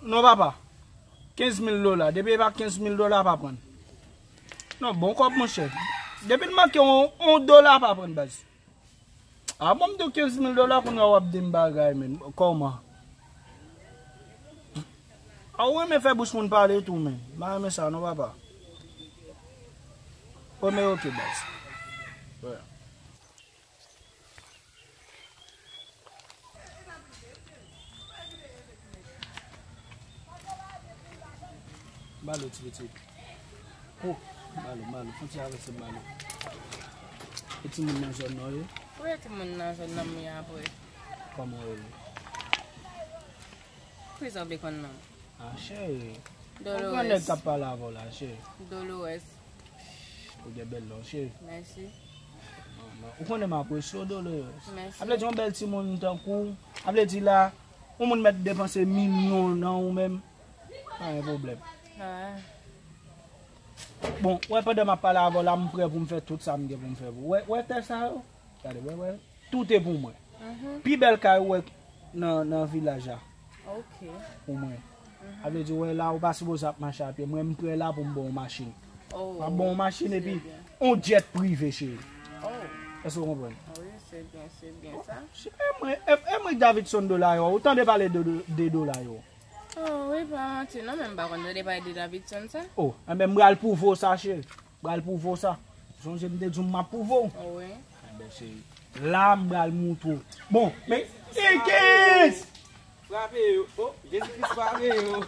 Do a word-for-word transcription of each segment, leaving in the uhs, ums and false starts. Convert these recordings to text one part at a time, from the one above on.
Non, papa. Kenz mil dola. Depi e pa kenz mil dola, pa pran. Non, bon kòb, monchè. Depi l manke yon, yon dola, pa pran, baz. A bon, m di w kenz mil dola, kounye a w ap di m bagay, men. Kòman? A, ou renmen fè bouch moun pale tou, men. M pa renmen sa, non, papa. O, men oke, baz. Balo, ti pitit. Oh, balo, balo. Fon ti avanse, balo. E timoun nan zòn nan, wi? Wi, timoun nan zòn nan, mi apre. Kòman yo ye? Ki sa w vle konn non? Ah, cheri. Yon gran nèg k ap pale avè w la, cheri. Dolores. Ou gen bèl non, cheri. Mèsi. Ou konnen m apresye w, Dolores. Mèsi. A vle di, yon bèl timoun tankou w. A vle di la, yon moun mèt depanse milyon nan ou menm. Pa gen pwoblèm. Ah. Bon, wè, pandan m ap pale avè w la, m prè pou m fè tout sa m gen pou m fè pou ou. Wè, wè tè sa yo? Gade, wè, wè. Tout e pou mwen. Mhm. Pi bèl kay ou wè nan, nan vilaj la. Ok. Pou mwen. Mhm. A vle di, wè la, ou pa sipoze ap mache a pye. Mwen, m prè la pou m ba w machin. Oh. M ap ba w machin epi yon jet prive, cheri. Oh. Èske w konprann? Wi, se byen, se byen sa. E mwen, e, e mwen Davidson Dolayo. Ou tande pale de, de, de Dolayo? Oh, wi, pa manti, non, men m pa konn tande pale de Davidson sa. Oh, enben, m pral pwouve w sa, cheri. Pral pwouve w sa. Sonje m te di w m ap pwouve w. Wi. Enben, se la m pral moutre w. Bon, men, Ikis! Frape yo. Oh, Jezi Kris frape yo.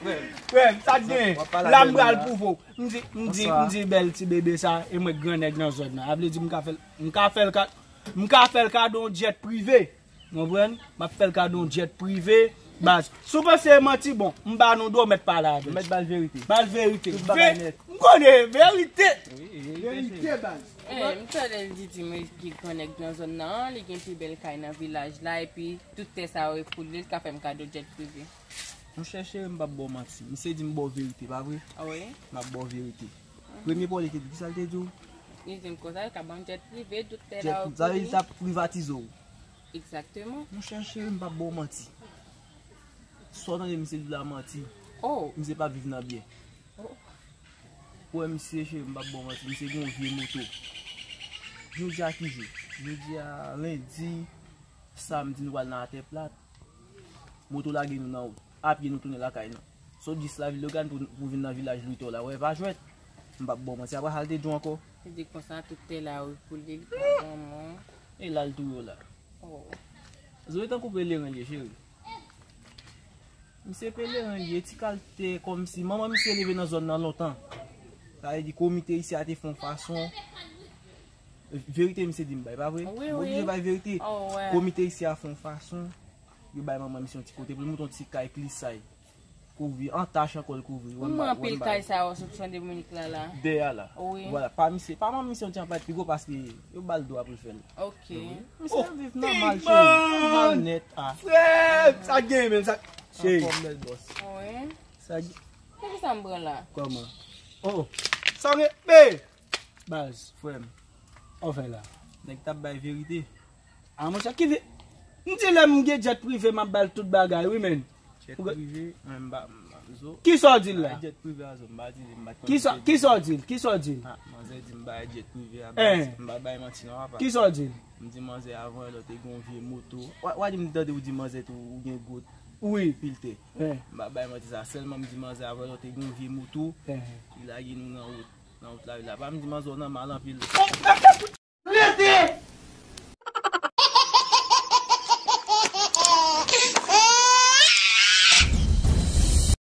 Frè m, sa k gen? La m pral pwouve w. M di, m di, m di bèl ti bebe sa, e mwen gran nèg nan zòn nan. A vle di m ka fè l, m ka fè l ka, m ka fè l kado yon jet prive. Konprann? M ap fè l kado yon jet prive. Baz, si w panse e manti, bon, m ba nou do, mèt pale avè l. Mèt ba l verite. Ba l verite. Tout bagay nèt. M konnen verite. Wi, verite, baz. Eh, m tande l di di mwen ki gran nèg nan zòn nan, li gen pi bèl kay nan vilaj la, epi tout tè sa yo e pou li, l ka fè m kado jet prive. Monchè cheri, m p ap ba w manti. Misye di m ba w verite, pa vre? Wi. M ap ba w verite. Premye pawòl li te di, kisa l te di w? Li di m konsa, l ka ban m jet prive, tout tè la yo pou li. Jet prive, sa vle di l t ap privatize w. Egzakteman. Monchè cheri, m p ap ba w manti. Sa w tande misye di w la manti. Oh. Misye p ap viv nan byen. Oh. Ou wè misye cheri, m p ap ba w manti, misye gen yon vye moto. Jodi a ki jou? Jodi a lendi, samdi nou pral nan Atè Plat. Moto lage nou nan wout. A pye nou tounen lakay nou. Sot jis lavil Logàn pou, pou vin nan vilaj Lwitò la. Wè, pa jwèt. M p ap ba w manti. Apre sa l te di w ankò? Li di konsa tout tè la yo pou li, li pa ban mwen. E la l touye w la. Oh. Zoe tankou pelerin l ye, cheri. Misye pelerin l ye, ti kalte kòmsi. Manman misye leve nan zòn nan lontan. Sa vle di komite isi a te fè yon fason. Verite misye di m bay, pa vre? Wi, wi. M oblije bay verite. Oh, wè. Komite isi a fè yon fason. Yo bay manman misye yon ti kote pou l moute yon ti kay plisay. Kouvri, an tach ankò l kouvri. Ou mwen anpil kay sa yo sou Chan Dominik la, la. Dèyè la. Wi. Vwala, pa misye, pa manman misye yon ti anpayèt pi gwo paske yo ba l dwa pou l fè l. Ok. Wi. Misye ap viv nòmal, cheri. Nòmal nèt, a. Frè, sa gen menm, sa. Cheri. Anfòm bèl bòs. Wi. Sa gen. Poukisa m pran la? Kòman? Oh, sa gen, be! Baz. Frè m. Ou fè la. Nèg t ap bay verite. A, monchè, ki vi-, m di lè m gen jet prive, m ap ba l tout bagay, wi, men. Jet prive, mwen, m pa, m pa, zo. Kisa w di l la? Jet prive a, zo, m pa di, m pa t konn. Kisa, kisa w di l? Kisa w di l? A, manzè di m bay jet prive a, baz. M pa bay manti non, papa. Kisa w di l? M di manzè avan lè w te gen yon vye moto. Wa, wa di m tande ou di manzè tou, ou gen gwo pil tè. M pa bay manti sa, sèlman m di manzè avan lè w te gen yon vye moto. Li lage nou nan wout. Nan wout lavil la. Pa m di manzè w nan mal anpil. Oh, e, e,